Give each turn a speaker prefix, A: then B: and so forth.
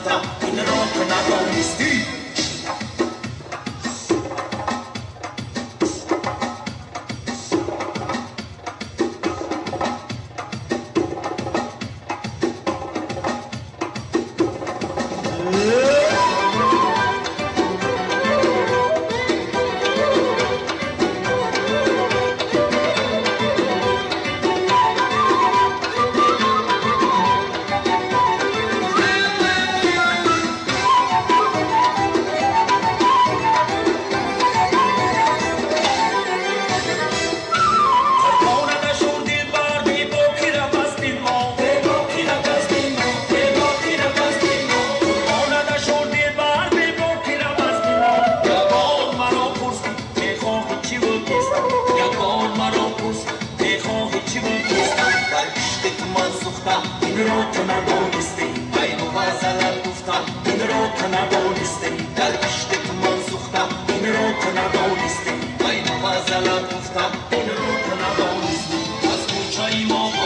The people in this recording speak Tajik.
A: гуфтам, инро ту надонистӣ. Инро ту надонистӣ, айну ғазалат гуфтам, инро ту надонистӣ. Дар ишқи ту ман сӯхтам, инро ту надонистӣ, айну ғазалат гуфтам, инро ту надонистӣ. Аз кӯчаи мо